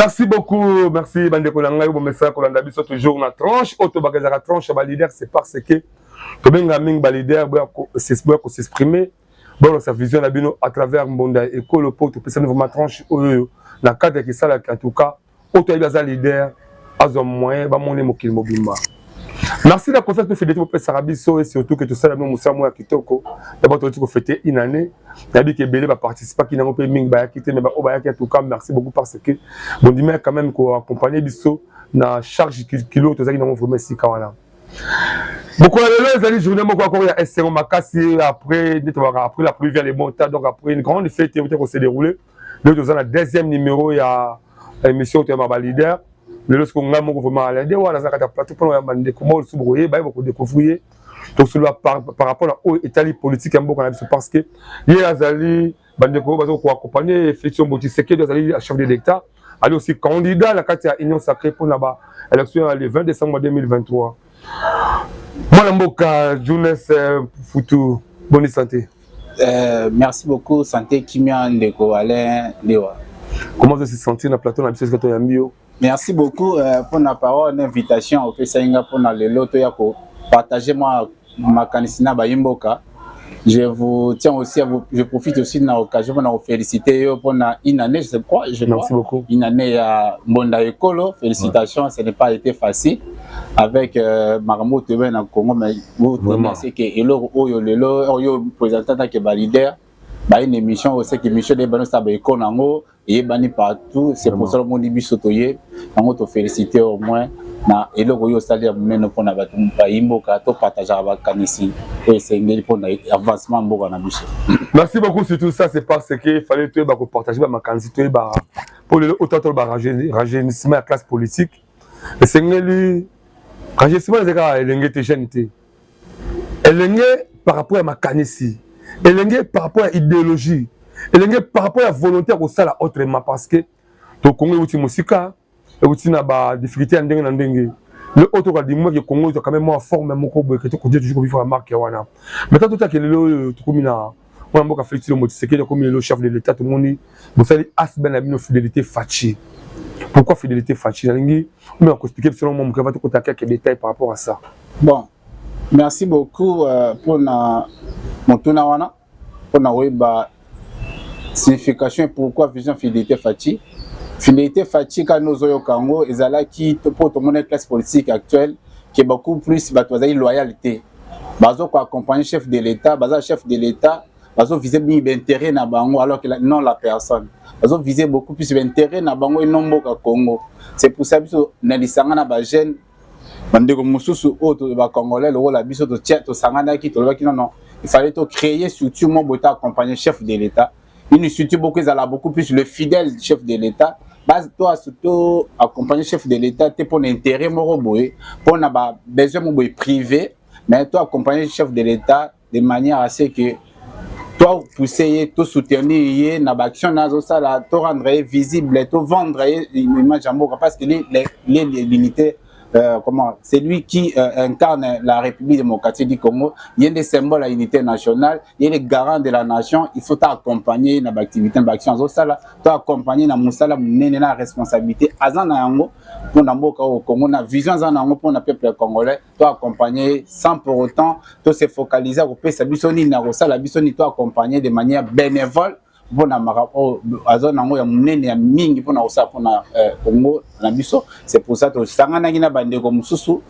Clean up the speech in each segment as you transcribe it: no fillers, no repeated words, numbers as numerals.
Merci beaucoup, merci bandeko na ngai bomesana kolanda biso toujours na tranche oyo tobaka ezalaka tranche ya baleader. C'est parce que tobenga mingi baleader boya kos'exprimer, bolakisa vision na bino à travers Mbonda ya Ekolo, mpo topesani vraiment tranche oyo na cadre esalaka. En tout cas, oyo toyebi aza leader, azwa moyen bamoni mokili mobimba. Merci na confiance mpe fidélité bopesaka biso et surtout que tosala bino mosala moko ya kitoko. D'abord, toti kofêter une année. Nayebi ke ebele baparticipaki nango mpe mingi bayaki te, mais baoyo bayaki, en tout cas merci beaucoup, parce que bondimi quand même koaccompagner biso na charge kilo tozalaki nango vraiment esika wana. Mokolo ya lelo ezali journée moko encore ya esengo makasi. Après nde tobaka, après la pluie vient le bon temps. Donc après une grande fête euti kose dérouler, lelo toza na deuxième numéro ya émission toyamba baleader. Lelo siko ngai moko vraiment Alain Nde wana aza kati ya plateau mpona oyamba ndeko moko lisusu bokoyeba ye, bokodécouvrir ye. Tosolola par rapport na oyo etali politique ya mboka na biso, parce que ye azali bandeko oyo baza koaccompagner Félix Tshilombo Tshisekedi. Azali chef de l'État, ali aussi candidat na kati ya Union sacrée mpona baélection ya le 20 décembre 2023. Mwana mboka Junes Futu, bonne santé? Merci beaucoup, santé kimia, ndeko Alain Lewa. Comment vous se sentir na plateau na biso esika toyambi yo? Merci beaucoup pour la parole, l'invitation opesaki nga mpona lelo toya kopartager mwa makanisi na bayimboka. Je vous tiens aussi à vous, je profite aussi de l'occasion pour vous féliciter pour une année, je crois, je Merci crois. beaucoup. Une année à Mbonda Ekolo, félicitations, ce n'est pas été facile avec makambo tobe na Congo, mais vous connaissez que eloko oyo lelo oyo présentant que ba leader ba une émission aussi que émission de bano sa ba ekolo nango eyebani partout. C'est pour ça moni biso toye yango tofélicité au moins na eloko oyo osali ya monene mpona bato bayimboka, topartageaka bakanisi oyo esengeli mpona avancement mboka na biso. Merci beaucoup. Surtout ça, c'est parce que fallait toyeba kopartage bamakanisi, toyeba mpo lelo oyo totala rajeunissement ya classe politique. Esengeli rajeunissement eza kaka elenge te, jeune te, elenge par rapport ya makanisi, elenge par rapport ya idéologie, elenge par rapport ya volonté ya kosala autrement, parce que tokongo euti mosika, euti na badifficulté ya ndenge na ndenge. Le oyo toka dimwa ke Congo ezwa quand même mwa forme moko boye ke tokontinue toujours kovivre marque wana. Maintenant, totaki lelo oyo tokomi na mwana mboka Félix Tshilombo Tshisekedi, akomi lelo chef de l'État. Tomoni bosali ASBL na bino Fidélité Fatshi. Pourquoi Fidélité Fatshi? Nalingi omeka koexpliquer biso mwa moke, va tokota quelques détails par rapport à ça. Bon, merci beaucoup mpona motuna wana, mpona koyeba signification et pourquoi vision Fidélité Fatshi. Fidélité Fatshi, kani ozoyoka yango, ezalaki mpo tomoni classe politique actuelle ke beaucoup plus bato bazali loyal te. Bazokoaccompagner chef de l'État, baza chef de l'État, bazovise mingi baintérêt na bango alors que non la personne. Bazovise beaucoup plus baintérêt na bango et non mboka Congo. C'est pour ça biso na lisanga na bajeune, bandeko mosusu oyo bacongolais lokola biso, tosanganaki, tolobaki non, il fallait to créer structure moko boye accompagner chef de l'État, une structure beaucoup ezala beaucoup plus le fidèle chef de l'État, to accompagner chef de l'État te mpona intérêt moko boye, mpona babesoin moko boye privé, mais to accompagner chef de l'État de manière à ce que to pousser ye, to soutenir ye na baaction na azosala, to rendre ye visible, to vendre ye image ya mboka, parce que l'unité, comment, c'est lui qui incarne la République démocratique du Congo. Il y a des symboles à l'unité nationale, il y a les garants de la nation. Il faut accompagner dans l'activité, dans l'action azosala, to accompagner na musala munene na responsabilité aza na yango pour na mboka au Congo, na vision aza na yango pour na peuple congolais, to accompagner sans pour autant to se focaliser kopesa biso nini na kosala biso nini, to accompagner de manière bénévole mpona makambo aza nango ya monene ya mingi mpona kosala mpona Congo na biso. C'est pour ça tosanganaki na bandeko mosusu,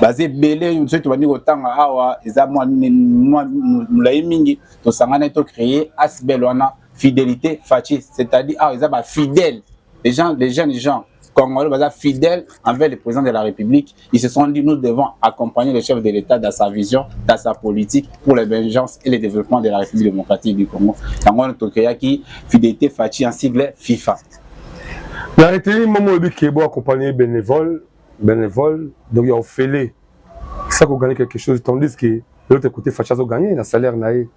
baza ebele. Soki tobandi kotanga awa, eza mwa molai mingi. Tosanganaki, tocréer ASBL wana Fidélité Fatshi, c'est-à-dire awa eza bafidèle, les gens, les jeunes gens congolais baza fidèles envers le président de la République. Ils se sont dit: nous devons accompagner le chef de l'État dans sa vision, dans sa politique pour l'émergence et le développement de la République démocratique du Congo. Yango wana tocréaki Fidélité Fatshi, en sigle FIFA. Na retenir momo oyebi ke bo accompagner bénévole, bénévole, donc ya ofele ça ko gagner quelque chose, tandis que de l'autre côté Fatshi azo gagner na salaire na ye.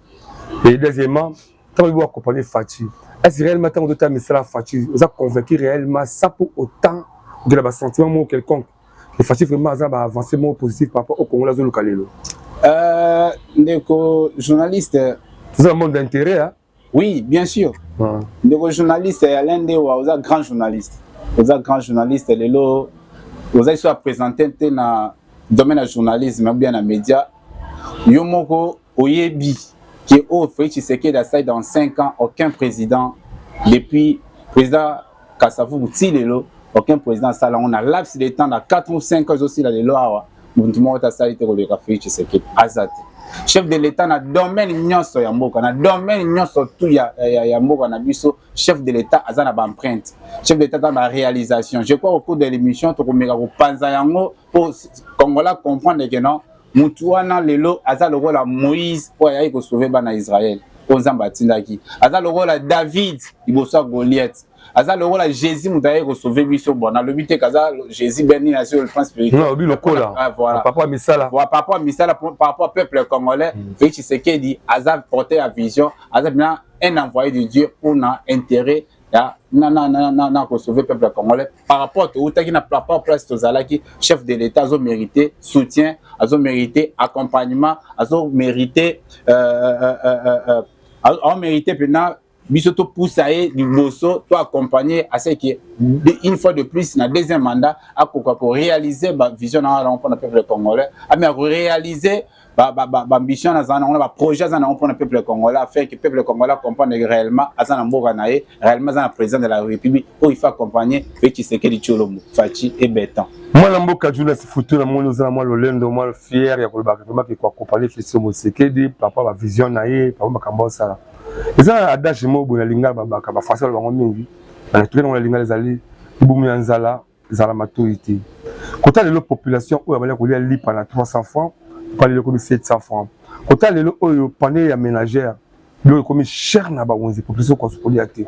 Et deuxièmement, ntango oyebi accompagner Fatshi, est-ce réellement ntango ozotala misala Fatshi, oza convaincu réellement, sans pour autant okela basentiment moko quelconque, que Fatshi vraiment aza baavancé moko positif par rapport au Congo azoluka lelo? Ndeko journaliste, toza na monde d'intérêt, hein? Oui, bien sûr. Ndeko journaliste Alain Ndewa, oza grand journaliste. Oza grand journaliste lelo, ozali so aprésente te na domaine ya journalisme ou bien na média. Yo moko oyebi ke oyo Félix Tshisekedi asali dans 5 ans, aucun président depuis président Kasavubu ti lelo, aucun président asala yango na laps de temps na 4 ou 5 ans. Ezosila lelo awa, motu moko te asali te koleka Félix Tshisekedi, aza te. Chef de l'État na domaine nyonso ya mboka, na domaine nyonso tu ya mboka na biso, chef de l'État aza na baempreinte, chef de l'État aza na baréalisation. Je crois, au cours de l'émission, tokomeka kopanza yango po Congolais comprendre que non, mutu wana lelo aza lokola Moïse oyo ayaki kosauve bana Israel, oyo Nzambe atindaki. Aza lokola David liboso ya Goliath. Aza lokola Jésus, moto ayaki kosauve biso. Bon, nalobi te kaza Jésus ben nini sur le plan spirituel. Non, obi lokola. Ah, voilà. Papa misala. Voilà, par rapport à misala, par rapport au peuple congolais. Félix Tshisekedi aza porté ya vision, aza bien un envoyé de Dieu pour na intérêt ya na kosauver peuple congolais par rapport toutaki na par rapport place tozalaki. Chef de l'État azomérite soutien, azomérite accompagnement, azomérite aomérite mpena biso topusa ye liboso, to accompagner à ce que une fois de plus na deuxième mandat akoka koréaliser bavision na wana mpona peuple congolais, ami akoréaliser baambition aza nango na baprojet aza nango mpona peuple congolais, afin que peuple congolais comprendre réellement aza na mboka na ye, réellement aza na président de la République oyo il faut accompagner, Félix Tshisekedi Tshilombo, Fatshi et béton. Mwana mboka Jonas Futu, namoni oza na mwa lolendo, mwa fier ya kolobaka vraiment ke koaccompagne Félix Tshisekedi, papa bavision na ye, papa makambo osala. Eza na adage moko boye na lingala, babaka bafrançais bango mingi, toke nango na lingala, ezali libumu ya nzala ezala matoi te. Kota lelo population oyo abali kolia lipa na 300 francs, pa lelo ekomi 700 francs. Kota lelo oyo panier ya ménagère, biloko ekomi cher na bawenze, population kolia te.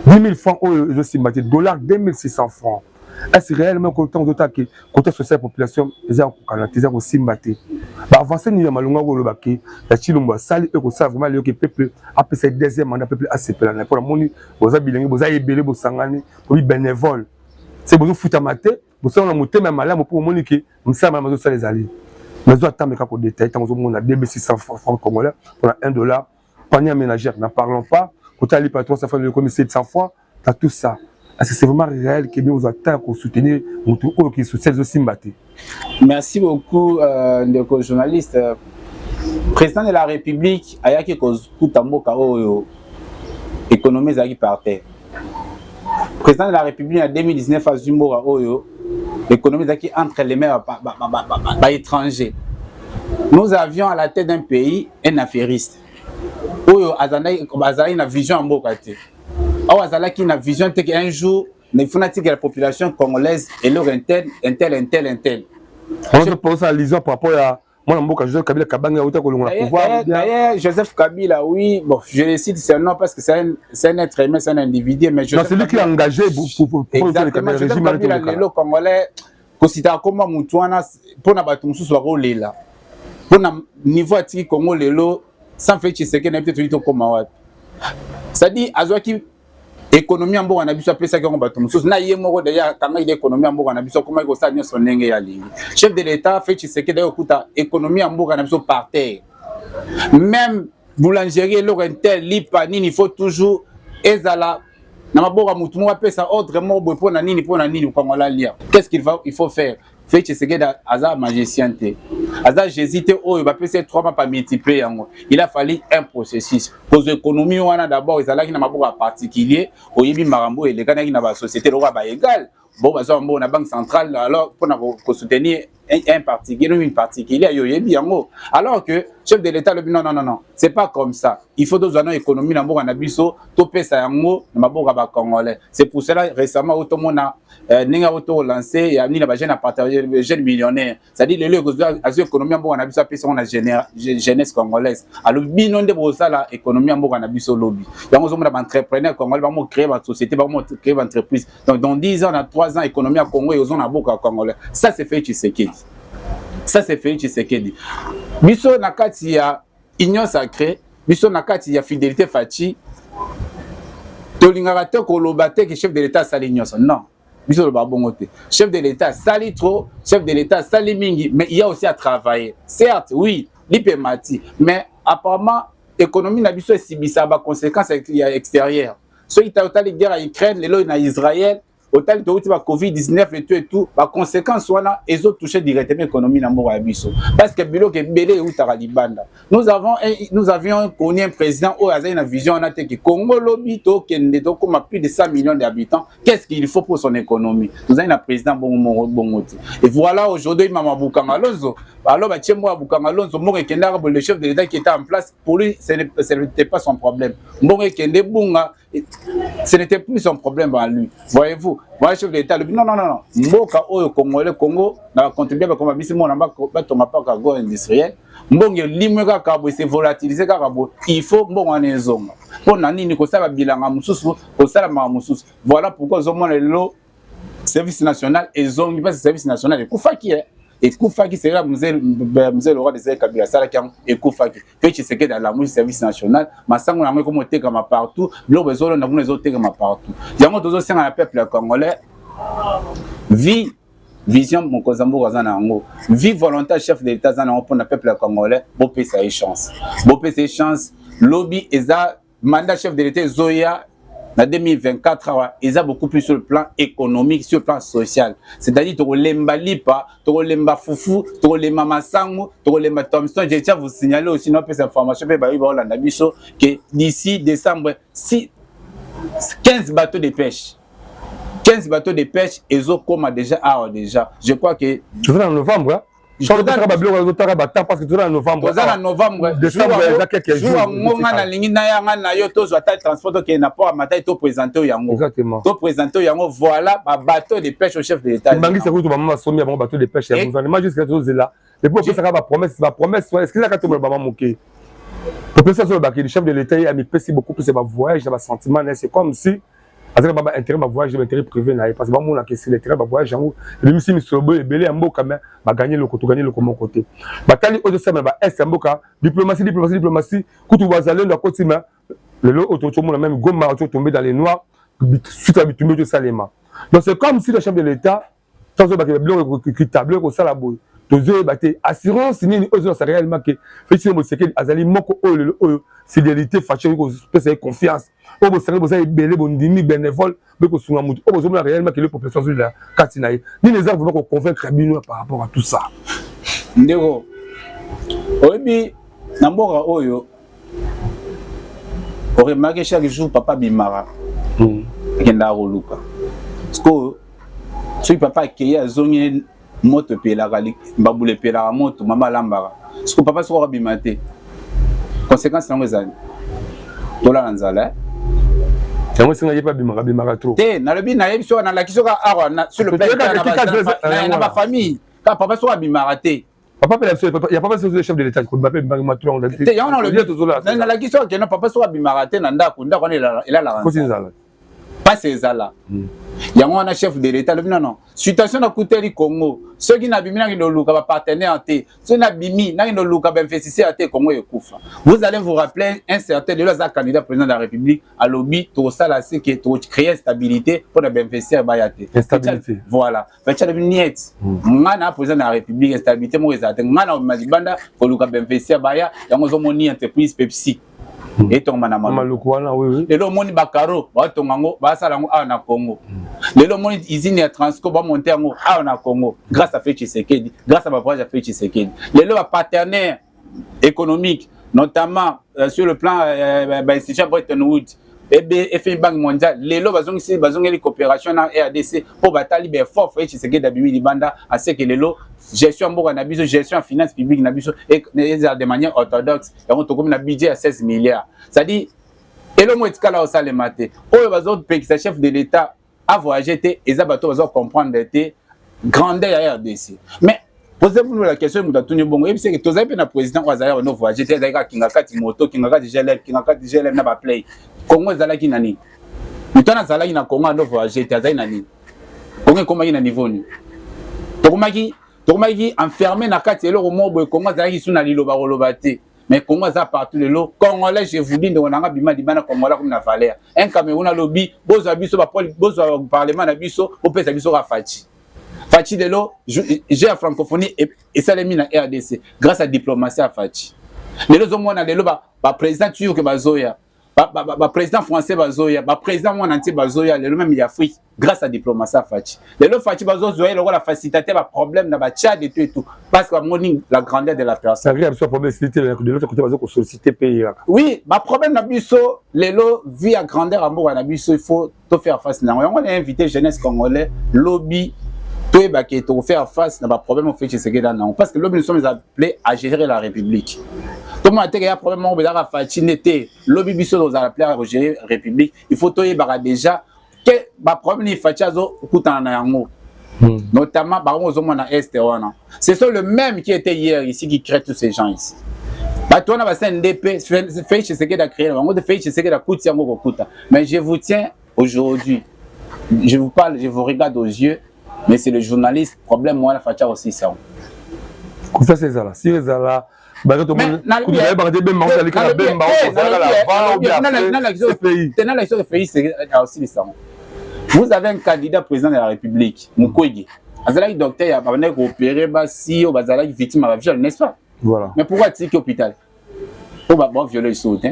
10 000 francs oyo ezosimba te, dollar 2600 francs. Est-ce réellement ntango ozotaki côté social, population eza kokana te, eza kosimba te? Baavance nini ya malonga koloba ke ya Tshilombo asali oyo kosala vraiment lelo ke peuple apesa deuxième mandat, peuple asepela na? Mpo namoni boza bilenge, boza ebele, bosangani, bobi bénévole se bozofutama te, bosala na motema ya malamu, mpo bomoni ke mosala malamu azosala ezali. Nazwa ata meka kodetaille, ntango ozomona 2600 francs congolais mpona 1 dollar, panier ménagère n'en parlons pas, kotala lipa 300 francs ekomi 700 francs. Dans tout ça, est-ce que c'est vraiment réel que bien ozwa temps kosoutenir motu oyo ki social ezosimba te? Merci beaucoup, ndeko journaliste. Président de la République ayaki kokuta mboka oyo économie ezalaki par terre. Président de la République na 2019 azwi mboka oyo économie ezalaki entre les mains baétranger. Nous avions à la tête d'un pays un affairiste oyo azalaki na vision ya mboka te, awa azalaki na vision te ke un jour il faut natikela population congolaise eloko intel, intel, intel, intel. On pose allusion par rapport à mwana mboka Joseph Kabila Kabange auta kolongola pouvoir. D'ailleurs, Joseph Kabila, oui, bon, je le cite c'est un nom parce que c'est un être humain, c'est un individu, mais Joseph, c'est lui qui est engagé pour Exactement, Joseph Kabila lelo congolais kosita akoma mutu wana mpona bato mosusu bakolela mpona niveau atiki Congo lelo. Sans Félix Tshisekedi, nayebi te toyi tokóma wapi. C'est-à-dire azwaki économie ya mboka na biso, apesaki yango bato mosusu. Na ye moko deja akangaki économie ya mboka na biso, akomaki kosala nyonso ndenge ye alingi. Chef de l'État Félix Tshisekedi aye kokuta économie ya mboka na biso par terre. Même boulangerie, eloko intel, lipa nini, il faut toujours ezala na maboko ya motu moko, apesa ordre moko boye mpo na nini, mpo na nini Kongola alia. Qu'est-ce qu'il va, il faut faire? Félix Tshisekedi aza magicien te, aza Jésus te oyo bapesi ye trois mapa multiplier yango. Il a fallu un processus kozwa économie wana. D'abord ezalaki na maboko ya particulier. Oyebi makambo oyo elekanaki na basociété lokola baégal bon, bazwa mbongo na Banque centrale, alors mpona kosoutenir un particulier ou une particulière, yo oyebi yango. Alors que chef de l'État alobi: non, non, non, non, c'est pas comme ça, il faut tozwa no économie na mboka na biso, topesa yango na maboko ya bacongolais. C'est pour cela récemment oyo tomona ndenge oyo tolance ya nini na bajeune, jeune millionnaire. C'est-à-dire lelo azwi économie ya mboka na biso, apesa yango na jeunesse congolaise, alobi: bino nde bozosala économie ya mboka na biso lobi. Yango ozomona baentrepreneur congolais bamo créer basociété, bamo créer baentreprise. Donc dans 10 ans, na 3 ans, économie ya Congo ezo na mboka ya congolais. Ça, c'est Félix Tshisekedi, ça, c'est Félix Tshisekedi. Biso na kati ya Union sacrée, biso na kati ya Fidélité Fatshi, tolingaka te koloba te ke chef de l'État asali nyonso. Non, biso toloba bongo te. Chef de l'État asali trop, chef de l'État asali mingi, mais il y a aussi à travailler. Certes, oui, lipa emati, mais apparemment économie na biso esibisaka baconséquence ya extérieure. Soki otali guerre ya Ukraine lelo na Israël, Otali, touti ba Covid 19 et tout et tout, baconséquence wana ezotouche directement économie na mboka ya biso, parce que biloko ebele eutaka libanda. Nous avions connu un président oyo azali na vision wana te, ke Congo lobi tokende tokóma plus de 100 millions d'habitants, qu'est-ce qu'il faut pour son économie? Tozali na président bongo moko bongo te. Et voilà, aujourd'hui, mama Bukanga Lonzo, alors batie moko ya Bukanga Lonzo, mbongo ekendaka boye. Le chef de l'État qui était en place, pour lui, ce n'était pas son problème. Mbongo ekende bunga, ce n'était plus son problème à lui, voyez-vous. Voilà, chef de l'État alobi: non, non, non, non, mboka oyo congolais, Congo na bacontribue, bakoma bisi mona batonga mpaka gros industriel. Mbongo elimwe kaka boye, se volatiliser kaka boye. Il faut mbongo wana ezonga. Mpo na nini? Kosala bilanga mosusu, kosala makambo mosusu. Voilà pourquoi ozomona lelo service national ezongi, parce service national ekufaki, ekufaki. Seka mzee Laurent Désiré Kabila asalaki yango, ekufaki. Mpe Tshisekedi alamusi service national. Masango yango ekoma otekama partout, biloko ezolonda kuna ezotekama partout. Yango tozosenga na peuple ya congolais, vi vision mokonzi ya mboka aza na yango, vi volonté chef de l'État aza na yango mpona peuple ya congolais, bopesa ye chance, bopesa ye chance. Lobi eza mandat chef de l'État ezoya na 2024 awa, eza beaucoup plus sur le plan économique, sur le plan social, c'est-à-dire tokolemba lipa, tokolemba fufu, tokolemba masangu, tokolemba thomson. Je tiens à vous signaler aussi, napesa information mpe bayebi baolanda biso, que d'ici décembre, si 15 bateaux de pêche, 15 bateaux de pêche ezokoma déjà awa déjà, je crois que Toza na novembre, hein? Totaka babiloko, ezotaka bata, parce que toza na novembre. Toza na novembre. Décembre eza quelques jours. Yango nga nalingi nayanga na yo, tozwa ata transport, tokende na port ya Matadi, toprésente oyo yango. Exactement. Toprésente oyo yango. Voilà babateau de pêche au chef de l'État. Bangisa kutu bamama basomi ya bango bateau de pêche ya gouvernement. Jusque tozela, et puis opesaka bapromesse, bapromesse wana, est-ce que ezaka tomona bama moke popesa? Azolobaki chef de l'État, ye amipesi beaucoup plus ya bavoyage na basentiment na ye. C'est comme si azalaka ba baintérêt, bavoyage, baintérêt privé na ye, parce que bamonaka esi l'intérêt bavoyage yango ebimisi misolo boye ebele ya mboka, mais baganye eloko, toganye eloko moko te. Batali oyo tosala na baest ya mboka, diplomatie, diplomatie, diplomatie. Kutu bazalendo akoti, ma lelo oyo tozomona, même Goma ototombe dans les noirs suite ya bitumbi oyo tosalema. Donc c'est comme si le chef de l'État tozobaki biloko ekita, biloko ekosala boye, tozoyeba te assurance nini oyo ezolasa réellement ke Félix Tshisekedi azali moko oyo lelo oyo fidélité Fatshi kopesa ye confiance, oyo bosangani, boza ebele, bondimi bénévole bokosunga motu oyo bozomona réellement ke le population azolela kati na ye. Nini eza vraiment koconvaincre bino par rapport à tout ça? Ndeko, oyebi, na mboka oyo, oremarke, chaque jour papa abimaka, akendaka koluka. Sikoyo soki papa akei, azongi, moto epelaka, mbabula epelaka, moto mama alambaka. Sikoyo papa soki akabima te, conséquence yango ezali tolala nzala. Yango esenga ye mpe abimaka, abimaka trop. Te, nalobi, nayebi soki nalaki soki awa sur le plan na bafamille, ka papa soki abimaka te. Papa mpe ya papa, c'est le chef de l'État, kobima mpe ebimaki matro. Te, yango nalobi, nalaki soki akenda, papa soki abimaka te na ndako, ndako wana elalaka. Koti nzala. Pasi ezala. Yango wana chef de l'État alobi: non, non, situation nakuteli Congo, soki nabimi nakende oluka bapartenaire te, soki nabimi nakende oluka bainvestisseur te, Congo ekufa. Vous allez vous rappeler, un certain, lelo aza candidat président de la République, alobi tokosala seke tokocréer stabilité mpona bainvestisseur baya te. Instabilité. Voilà, Fatshi alobi niet, nga na président de la République, instabilité moko ezala te. Nga na obima libanda koluka bainvestisseur baya. Yango ozomoni entreprise Pepsi etongama na Maluku wana, oui. Lelo omoni bakaro batonga yango, basala yango awa na Congo. Lelo omoni usine ya Transco, bamonte yango awa na Congo, grâce à Félix Tshisekedi, grâce à bavoyage ya Félix Tshisekedi. Lelo bapartenaire économique, notamment sur le plan bainstitution Bretton Woods, FMI, Banque mondiale, lelo bazongisi, bazongeli coopération na RDC mpo batali baeffort Félix Tshisekedi abimi libanda aseke. Lelo gestion ya mboka na biso, gestion ya finance publique na biso ezala de manière orthodoxe. Yango tokomi na budget ya 16 milliards, c'est-à-dire elongo etikala osalema te. Oyo bazopekisa chef de l'État avoyage te, eza bato bazo comprendre te grandeur ya RDC. Mais posez-vous la question, moto atuni bongo, yebi seke tozali mpe na président oyo azalaki bano voyage te, azalaki kaka kinga kati moto, kinga kati GLM, kinga kati GLM na baplay. Congo ezalaki na nini? Moto wana azalaki na Congo, ando voyage te, azali na nini? Congo ekomaki na niveau nini? Tokomaki enfermé na kati eloko moko boye. Congo azalaki su na liloba koloba te. Mais Congo aza partout lelo. Congolais, je vous dis, ndeko nanga, bima libanda, Congolais komi na valeur. Un Cameroun alobi: bozwa biso, bozwa parlement na biso, bopesa biso ka Fatshi. Fatshi lelo, jeu ya francophonie esalemi na RDC grâce à diplomatie ya Fatshi. Lelo ozomona lelo baprésident turc bazoya. Baprésident français bazoya, baprésident mwana ntie bazoya lelo, même ya Afrique, grâce à diplomatie ya Fatshi. Lelo Fatshi bazozwa ye lokola facilitateur baproblème na baTchad et tout et tout, parce que bamoni la grandeur de la personne. Biso problème de l'autre côté, bazo kosolliciter mpe kaka. Oui, baproblème na biso lelo, vu ya grandeur ya mboka na biso, il faut tofaire face na yango. Yango na invité jeunesse congolais, lobi toyebaki tokofaire face na baproblème oyo Félix Tshisekedi na yango, parce que lobi nous sommes appelés à gérer la République. Tomona teke ya problème moko bezalaka Fatshi nde te. Lobi biso tozala appelé à gérer République, il faut toyebaka déjà ke baproblème nini Fatshi azokutana na yango, notamment bango ozomona Est wana. Ce sont le même qui était hier ici qui crée tous ces gens ici. Bato wana basala nde mpe Félix Tshisekedi a créé bango te. Félix Tshisekedi akuti yango kokuta. Mais je vous tiens aujourd'hui, je vous parle, je vous regarde aux yeux, mais c'est le journaliste, problème wana Fatshi aussi yango. Confiance ezala, si ezala bayebaka te, Bemba ozali kaka Bemba ozalaka. Tenala biso Félix aosilisa yango. Vous avez un candidat président de la République, Mukwege, azalaki docteur ya babandaki koopérer basi oyo bazalaki victime ya baviol, n'est-ce pas? Voilà. Mais pourquoi atiki hôpital oyo baviole lisusu te,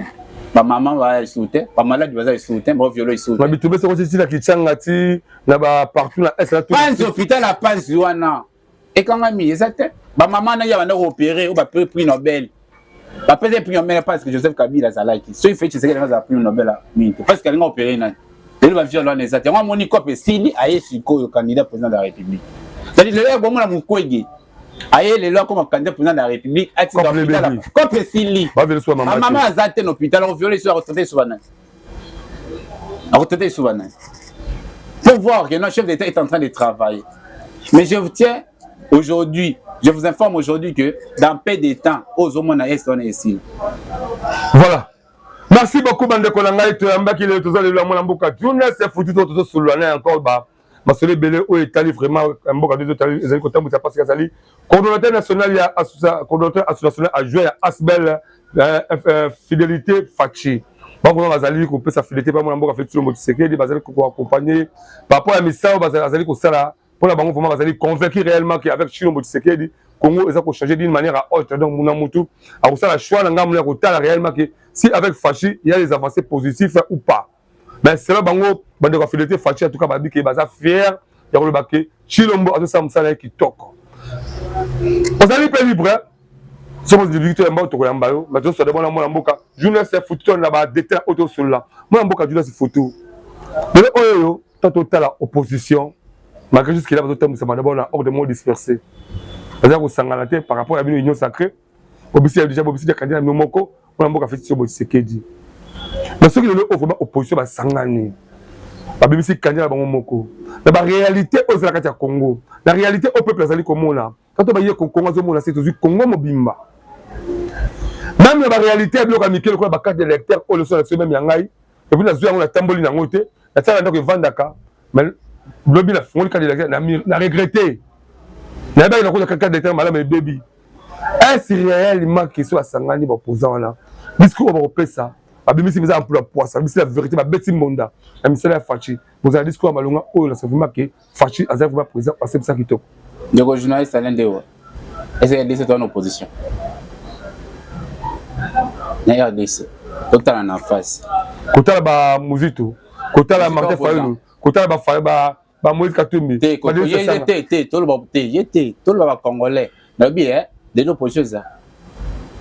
bamama baza lisusu te, bamaladi baza lisusu te, baviole lisusu te? Bitumba soko ti na Kichanga, ti na bapartout na Est. Panzi, hôpital ya Panzi wana ekangami, eza te. Bamama na ye banda koopérer oyo bapesi prix Nobel, bapesi prix Nobel parce que Joseph Kabila azalaki. Soki Félix Tshisekedi azala prix Nobel mingi te, parce que alinga opérer nani? Lelo baviole wana eza te. Yango amoni cope esili, aye sikoyo candidat président de la République. C'est-à-dire lelo ebomona Mukwege aye lelo akoma candidat président de la République, atika hôpital, cope esili, mama aza te na hôpital, akoviole so, akotraite so banani, akotraite so banani? Pour voir que notre chef d'État est en train de travailler. Mais je vous tiens aujourd'hui, je vous informe aujourd'hui que dans peu de temps, ozomona Est wana esili. Voilà, merci beaucoup bandeko na ngai. Toyambaki lelo, toza lelo ya mwana mboka Jonas Futu. To tozosolola na encore ba masolo ebele oyo etali vraiment mboka ezali kotambwisa, parce que azali coordonnateur national ya coordonnateur national adjoint ya ASBL Fidélité Fatshi. Bango bazali kopesa fidélité mpa mwana mboka Félix Tshilombo Tshisekedi, bazali koaccompagner par rapport ya misala bazali kosala mpona bango. Vraiment bazali convaincu réellement que avec Tshilombo Tshisekedi, Congo eza kochanger d'une manière à autre. Donc muna mutu akosala choix na ngambo ya kotala réellement que si avec Fatshi il y a des avancées positives ou pas. Mais selon bango, bandeko ya Fidélité Fatshi, en tout cas babi ke baza fier ya koloba ke Tshilombo azosala mosala ye kitoko. Ozali mpe libre soki ozali toyamba, tokoyamba yo. Mais tozosala mwana mwana mboka Jonas Futu, to na badetail oyo tosolola. Mwana mboka Jonas Futu, lelo oyo to totala opposition, malgré jusque là bazotambwisama d'abord na ordre moko dispersé, baza kosangana te par rapport ya bino Union sacrée. Bobisi déjà, bobisi ya candidat na bino moko, mwana mboka Félix Tshisekedi. Mais soki lelo oyo vraiment opposition basangani, babimisi candidat na bango moko, na baréalité oyo ezala kati ya Congo, na réalité oyo peuple azali komona, tanto baye Congo azomona se tozwi Congo mobimba, même na baréalité ya biloko ya mike lokola bacarte d'électeur oyo loso na biso, même ya ngai, et puis nazwi yango, natamboli nango te, natiaka ndako evandaka. Mais lobi nafungoli carte d'électeur, na regretter, nayebaki nakoza carte d'électeur malamu ebebi. Est réellement que so basangani, baopposant wana, discours oyo bakopesa, babimisi mpenza mpula poisa, babimisi la vérité, babeti mbonda na misala ya Fatshi, bozala discours ya malonga oyo na vraiment ke Fatshi azali vraiment président asepesa kitoko? Ndeko journaliste Alain Ndewa, est RDC toza na opposition na RDC? Totala na face. Kotala baMuzito, kotala Martin Fayulu, kotala baMoïse Katumbi. Te te, toloba te, ye te, toloba bacongolais. Nayebi déjà opposition eza.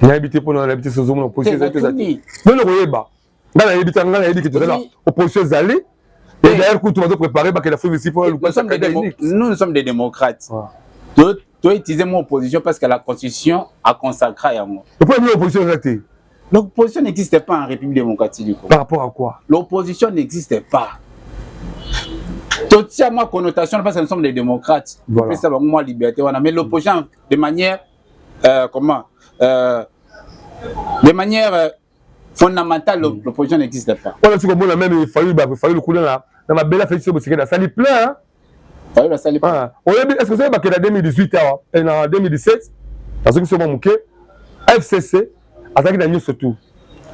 Nayebi te, mpona nayebi te soki ozomona opposition ezali te, ezali nono koyeba. Ngai nayebi te, ngai nayebi ke tozali na opposition ezali. Et d'ailleurs kutu bazo préparer bakende Afrique du Sud pour Nous, nous sommes des démocrates. To utiliser mot opposition parce que la Constitution a consacré yango. Pourquoi l'opposition eza te? L'opposition n'existe pas en République démocratique du Congo. Par rapport à quoi? L'opposition n'existe pas. Totia mwa connotation parce que nous sommes des démocrates. Voilà. Ça va moi liberté wana, mais l'opposition de manière comment de manière fondamentale, l'opposition n'existe pas. Wana soki omona même Fayulu kuna na mabele, Félix Tshisekedi asali plein. Fayulu asali. Oyebi, est ce que ozoyebi bakende na 2018 awa, na 2017, nazoki so mwa moke, FCC azalaki na nyonso tu,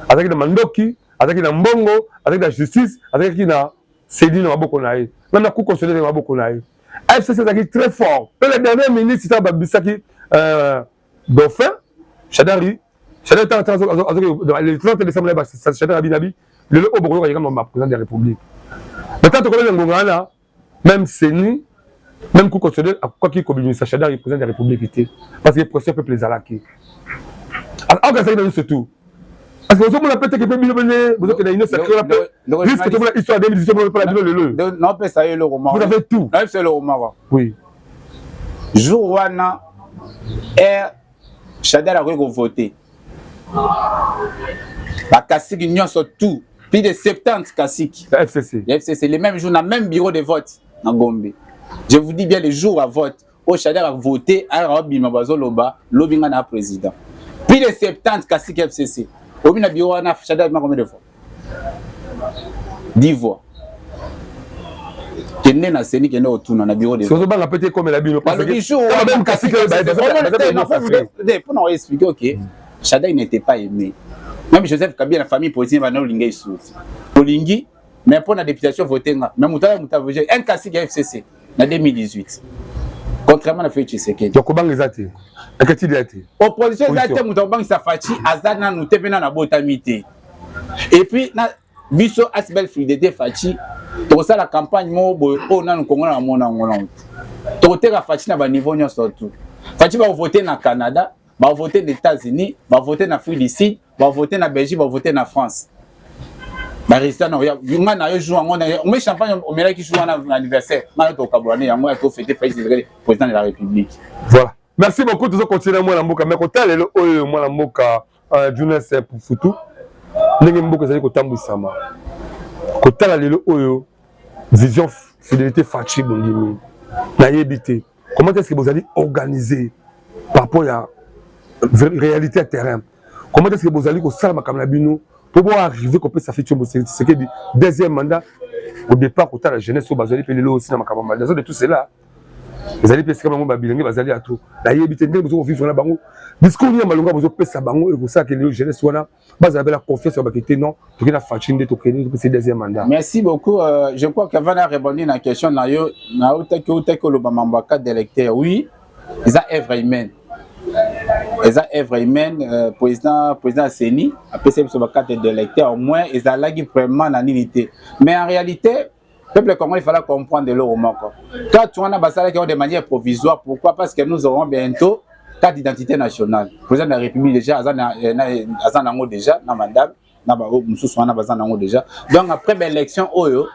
azalaki na mandoki, azalaki na mbongo, azalaki na justice, azalaki na CENI na maboko na ye, même na Cour constitutionnelle na maboko na ye. FCC ezalaki très fort. Mpe la dernière minute, ntango babisaki dauphin Shadary, Shadary ntango le 30 décembre, Shadary abi nabi Lelo oyo bokoyoka yekama ma président de la République. Mais tant tokolele ngonga wana, même CENI, même Cour constitutionnelle akokaki kobimisa Shadary président de la République te, parce que pression peuple ezalaki. Aokasaki na biso tout. Parce que ozomona peut-être que mpe bino bene bozokende union sacrée wana mpe risque tomona histoire 2018 mona mpe na bino lelo. Naopesa yo eloko moko. Vous avez tout. Nayebisa eloko moko. Oui. Jour wana air Shadary akoki kovote, bakasiki nyonso tout, plus de 70 kasiki ya FCC. Ya FCC, le même jour, na même bureau de vote na Gombe. Je vous dis bien, le jour à vote oyo Shadary avote, ayaka babima, bazoloba lobi nga na président. Plus de 70 kasiki FCC obi na bureau wana. Shadary abima combien de fois? 10 voix. Kende na CENI, kende otuna na bureau de vote. Ozobanga peut-être ekomela bino. Balobi jour même kasiki oyo mpona oexpliquer, ok, Shadary n'était pas aimé. Même Joseph Kabila na famille politique bana olinga esuti olingi, mais mpo na députation vote nga, mais moto ala moto avote un kasiki ya FCC na 2018, contrairement na Félix Tshisekedi. Donc kobanga eza te, inquiétude ya te. Opposition eza te. Moto akobangisa Fatshi aza nanu te, mpe nanu abotami te. Et puis na biso ASBL Fidélité Fatshi, tokosala campagne moko boye oyo nanu Kongo na mona yango nanu te. Tokoteka Fatshi na baniveau nyonso tu. Fatshi bakovote na Canada, bavote na États-Unis, bavote na Afrique du Sud, bavote na Belgique, bavote na France. Barésultat na oya nga na yo jour yango ome champagne omelaki jour wana na anniversaire nga na tokabola ne yango ya tofete Félix Tshisekedi président de la République. Voilà, merci beaucoup. Tozocontinue mwana mboka, mais kotala lelo oyo, mwana mboka Junes Futu, ndenge mboka ezali kotambwisama, kotala lelo oyo vision Fidélité Fatshi bondimi, nayebi te comment est-ce que bozali organisé par rapport ya réalité ya terrain. Comment est-ce que bozali kosala makambo na bino mpo boarrive kopesa Félix Tshisekedi deuxième mandat? Au départ, kotala jeunesse oyo bazali mpe lelo aussi na makambo ya de tout cela, ezali mpe esika bango babilenge bazali ya to. Nayebi te ndenge bozo kovivre na bango, discours nini ya malonga bozopesa bango ekosalaka lelo jeunesse wana bazala mpe na confiance ya bakete non, toke na Fatshi nde tokende topesa deuxième mandat. Merci beaucoup. Je crois qu'avant na répondre na question na yo, nautaki outaki oloba mambo ya carte d'électeur. Oui, eza œuvre humaine, eza œuvre humaine. Président ya CENI apesi biso bacarte d'électeur. Au moins ezalaki vraiment na nini te, mais en réalité, peuple congolais, il fallait comprendre eloko moko: carte wana basalaki yango de manière provisoire. Pourquoi? Parce que nous aurons bientôt carte d'identité nationale. Président de la République déjà aza nango déjà, na madame na bango mosusu wana baza nango déjà. Donc après baélection oyo,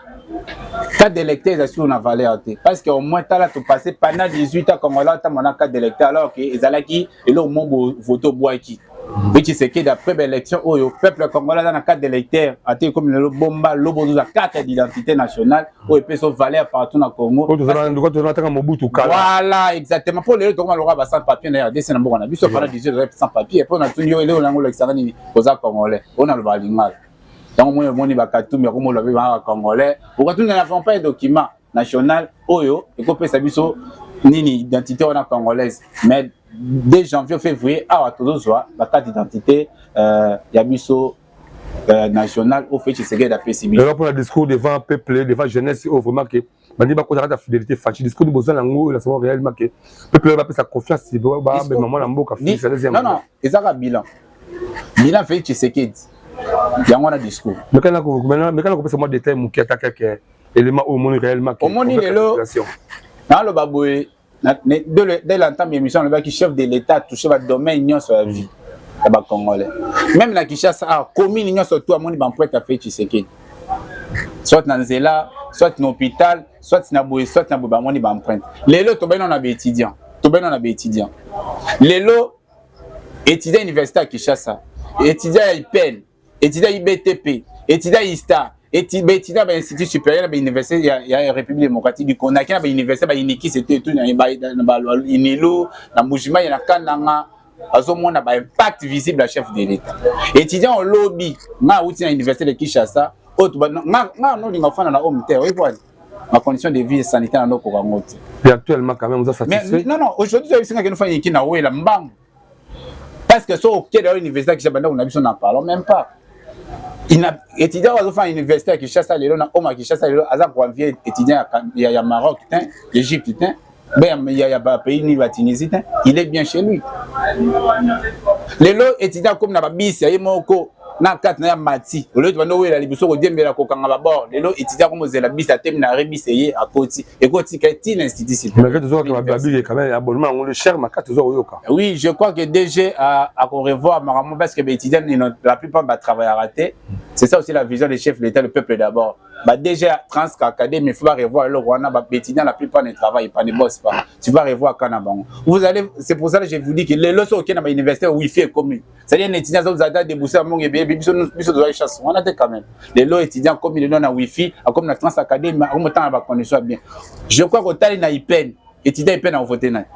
carte d'électeur eza sur na valeur te, parce que au moins tala, topasse pendant 18 ans, congolais atambola na carte d'électeur, alors que ezalaki eloko mo vote obwaki. Mpe Tshisekedi, après baélection oyo, peuple congolais aza na carte d'électeur ate komi lelo bomba lobo ozozwa carte d'identité nationale oyo epesa valeur partout na Congo. Tozalaka Mobutu kala. Voilà, exactement. Mpo lelo tokoma lokola ba sans papier na RDC, na mboka na biso. Pendant 18 ans sans papier, mpo natuni yo, eloko nango olakisaka nini? Oza congolais oyo nalobaka lingala. Yango moni omoni bakatumbi akomoloba mpe banga bacongolais. Okatumbi n'avons pas un document national oyo ekopesa biso nini, identité wana congolaise. Mais dès janvier, février awa, tozozwa bacarte d'identité ya biso national oyo Félix Tshisekedi apesi biso. Mpona discours devant peuple, devant jeunesse oyo vraiment ke bandi bakota kati ya Fidélité Fatshi, discours boza nango oyo nasama réellement ke peuple oyo bapesa confiance, babema mwana mboka. Non, non, ezaka bilan, bilan Félix Tshisekedi, yango wana discours. Mekana kopesa mwa détail moke, ata quelque élément oyo omoni réellement. Omoni lelo naloba boye, dès l'entame émission alobaki chef de l'État touché badomaine nyonso ya vie ya bacongolais. Même na Kinshasa awa, commune nyonso tu amoni baempreinte ya Félix Tshisekedi, soit na nzela, soit na hôpital, soit na boye, soit na boye, bamoni baempreinte. Lelo tobei na baétudiant, tobei na baétudiant lelo, étudiant université ya Kinshasa, étudiant ya IPN, étudiant IBTP, étudiant ISTA, baétudiant bainstitut supérieur na bauniversité ya République démocratique du Congo. Naki na bauniversité bainikisi ete etu na Inilo, na Mbujimayi, na Kananga, azomona baimpact visible ya chef de l'État. Étudiant olobi nga awuti na université de Kinshasa oyo, nga nolinga ofanda na home te, oyebi wani ma condition de vie sanitaire na nokoka yango te. Et actuellement quand même oza satisfait? Non, non, aujourd'hui oyebisinga kende ofanda niki na wela mbangu, parce que so okende oyo université ya Kinshasa, bandako na biso, n'en parlons même pas. Étudiant oyo azofanda université ya Kinshasa lelo, na home ya Kinshasa lelo, aza koenvier étudiant ya Maroc te, Égypte te, ya bapays nini, batunisie te. Il est bien chez lui. Lelo étudiant akomi na babisi ya ye moko. Na kati na ya mati olio tobanda owela liboso kodiembela kokanga babord. Lelo étudiant akomozela bus, atemi na arrêt, bus eye, akoti, ekotika ti na institut. Malgré tozokaka babike quand même, abonnement yango le cher makasi, toza koyoka. Oui, je crois que DG a revoir makambo, parce que baétudiant, la plupart batravaillera te. C'est ça aussi la vision des chefs de l'État, le peuple d'abord. Ba DG Trans Academy, il faut revoir eloko wana. Baétudiant, la plupart ne travaillent pas, ne bossent pas. Tu vas revoir kana bango, vous allez. C'est pour ça que je vous dis que lelo so okende na bauniversité, wifi ekomi, c'est-à-dire un étudiant aza déboursé ya mbongo ebele. Biso biso tozwaki chance wana te quand même. Lelo étudiant akomi lelo na wifi, akomi na Trans Academy, akomi otanga na bacondition ya bien. Je crois kotali na IPN, étudiant IPN akovote nani?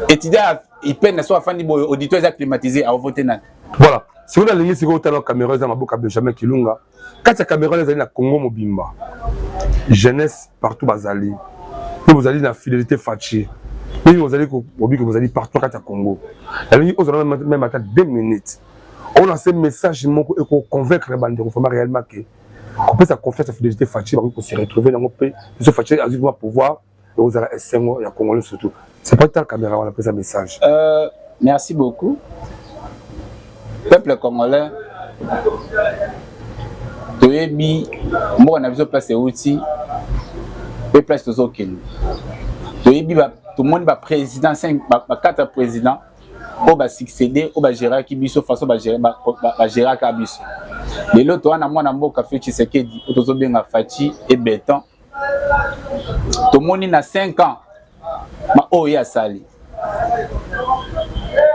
Étudiant IPN so afandi boye, auditoire eza climatisé, akovote nani? Voilà, sikoyo nalingi sikoyo otala caméra eza maboka. Benjamin Kilunga, kati ya caméra ezali na Congo mobimba, jeunesse partout bazali mpe bozali na fidélité Fatshi mingi, bozali bobiki, bozali partout kati ya Congo. Nalingi ozala même ata 2 minutes, olance message moko ekoconvaincre bandeko vraiment réellement ke kopesa confiance ya fidélité Fatshi, bakoki kose retrouver yango mpe biso. Fatshi azwi vraiment pouvoir, ekozala esengo ya Congolais surtout. C'est pas tala caméra wana, pesa message. Merci beaucoup, peuple congolais. Toyebi mboka na biso, place euti mpe place tozokende. Toyebi, tomoni baprésident, ba quatre président oyo basuccédé, oyo bagéraki biso, façon bagéraka biso. Lelo toza na mwana mboka Félix Tshisekedi, oyo tozobenga Fatshi et béton. Tomoni na 5 ans ma oyo ye asali.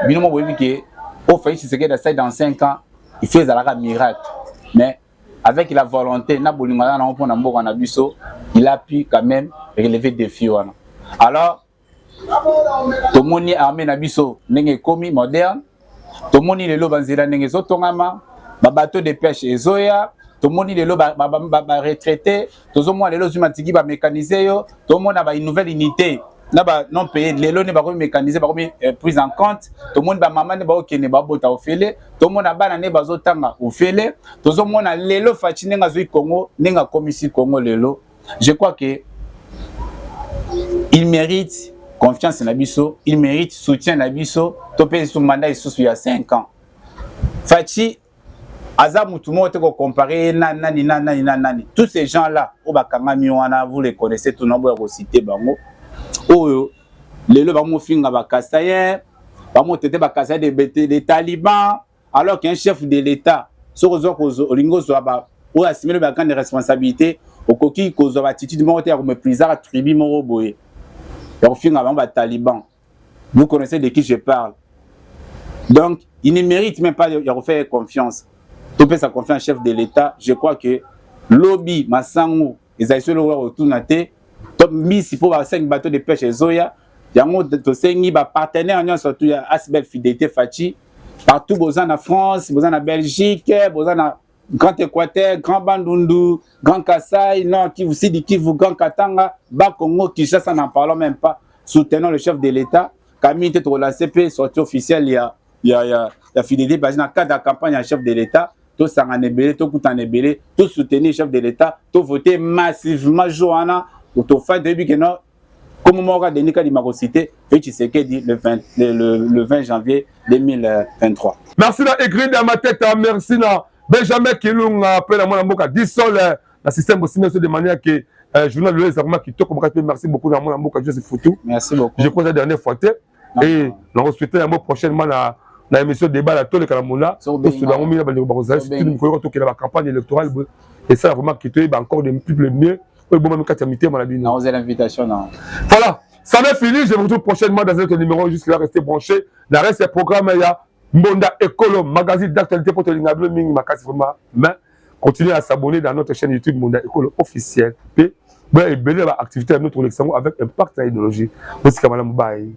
Bino mo boyebi ke oyo Félix Tshisekedi asali dans 5 ans, il faut ezalaka miracle. Mais avec la volonté na bolingo aza nango mpona mboka na biso, il a pu quand même relever défi wana. Alors tomoni armée na biso ndenge ekomi moderne, tomoni lelo banzela ndenge ezotongama, babateau de pêche ezoya, tomoni lelo baretraité, tozomona lelo ozwi matiki bamécanise yo, tomona banouvelle unité na ba non payé lelo nde bakomi mécanisé, bakomi prise en compte. Tomoni bamama nde baokende babota ofele, tomona bana nde bazotanga ofele. Tozomona lelo Fatshi ndenge azwi Congo, ndenge akomisi Congo lelo. Je crois que il mérite confiance na biso, il mérite soutien na biso. Topesa lisusu mandat lisusu ya 5 ans. Fatshi aza mutu moko te kocompare ye na nani, na nani, na nani. Tous ces gens là oyo bakangami wana, vous les connaissez tout, na boya kociter bango. Oyo lelo bamofinga bakasayen, bamotete bakasayen de taliban, alors qu'un chef de l'État, soki ozwa, olingi ozwa oyo asimeli bagrande responsabilité, okoki kozwa baattitude moko te ya koméprisaka tribu moko boye, ya kofinga bango bataliban. Vous connaissez de qui je parle. Donc il ne mérite même pas ya kofaire confiance. Topesa confiance chef de l'État. Je crois que lobi masango ezali so eloko ya kotuna te, to mbisi mpo basengi bateau de pêche ezoya yango. Tosengi bapartenaire nyonso tu ya ASBL Fidélité Fatshi partout, boza na France, boza na Belgique, boza na Grand Équateur, Grand Bandundu, Grand Kasaï, Nord Kivu, Sud Kivu, Grand Katanga, Bas-Congo, Kinshasa, n'en parlons même pas. Soutenons le chef de l'État. Camille te relancé pe sortie officielle ya fidélité parce que dans le cadre de la campagne ya chef de l'État, tosangana ebele, tokutana ebele, tosoutenir chef de l'État, tovoter massivement jour wana. Tofai toyebi ke no comme moko Denis Kadima kocité Félix Tshisekedi le 20, le 20 janvier 2023. Merci na Écrit dans ma tête, merci na Benjamin Kilunga mpe na mwana mboka Disol na système bosimbi biso de manière que journal lelo ezalaka kitoko makasi. Mpe merci beaucoup na mwana mboka Joseph Futu. Merci beaucoup. Je crois la dernière fois te et nakosouhaite yango prochainement na émission débat na toleka na mona, tosola yango mingi na bandeko bakozala, surtout mikolo yoka tokenda bacampagne électorale boye, esala vraiment que toyeba encore de plus le mieux oyo ebomami kati ya mitema na bino. Nakozela invitation na. Voilà, ça m'est fini. Je vous retrouve prochainement dans un autre numéro. Jusque là, restez branchés na reste ya programme ya Mbonda Ekolo, magazine d'actualité pour tolinga bino mingi makasi vraiment. Mais continuez à s'abonner dans notre chaîne YouTube Mbonda Ekolo officiel mpe boya ebele ya baactivité ya notre kolekisa yango avec impact na idéologie. Bosika malamu, bye.